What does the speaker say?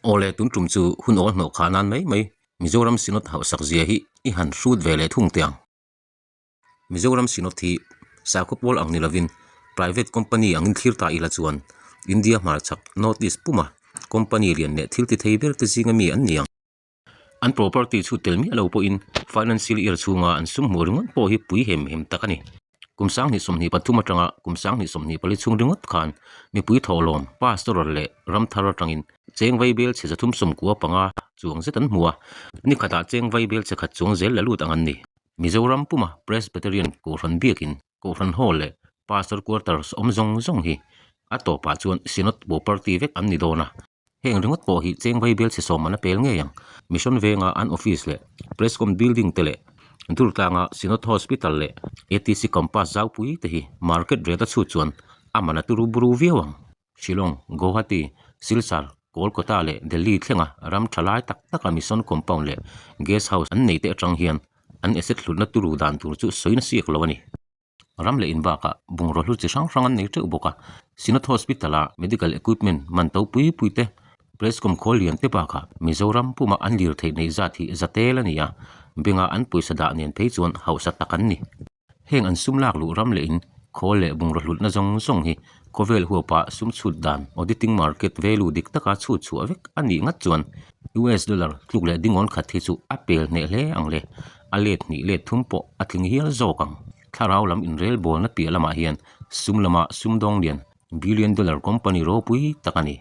Awle tun tum chu hun awl hnawh khah nan mai mai Mizoram Synod hauhsak zia hi i han hrut ve leh thung teh ang. Mizoram Synod hi sakhaw pawl ang ni lovin private company angin thlir ta ila chuan India hmarchhak North East puma company lian leh thil ti thei ber te zinga mi an ni ang. An property chhut tel miah lo pawhin financial year chhunga an sum hmuh ringawt pawh hi pui hem hem tak a ni. Kum 2023 atanga kum 2024 chhung ringawt khan mipui thawhlawm, pastoral leh ramthar atangin cheng vaibel chhe 395 chuang zet an hmu a, ni khatah cheng vaibel chhe khat chuang zel la lut ang an ni. Mizoram puma Presbyterian Kohhran biakin Kohhran Hall leh Pastor Quarters awm zawng zawng hi a tawpah chuan Synod property vek an ni dawn a. Heng ringawt pawh hi cheng vaibel chhe sawm an a pel ngei ang. Mission venga an office leh Prescom building te leh Durtlanga Synod Hospital leh ATC campus zaupui te hi market rate a chhut chuan a man a turu buru viau ang. Shillong, Guwahati, Silchar, Kolkata leh Delhi thlenga ram tha lai tak taka Mission compound leh guest house an nei te atang hian an asset hlutna turu dan tur chu sawi na siak lo a ni. Ram leh in bakah bungraw hlu chi hrang hrang an nei teuh bawk a, Synod Hospital-a medical equipment man to pui pui te, Prescom khawl lian te bakah Mizoram puma an lirtheih neih zat hi za tel a ni a, benga an pawisa dah nen phei chuan hausa tak an ni. Heng an sum lak luh ram leh in khawl leh bungraw hlutna zawng zawng hi khawvel huapa sum chhut dan auditing market value dik taka chhut chhuah vek a nih ngat chuan US dollar tluk leh dingawn khat hi chu a pel hneh hle ang le. A let hnih let thum pawh a tling hial zawk ang. Thlarau lam inrel bawlna piah lamah hian sum lama sumdawng lian billion dollar company ropui tak a ni.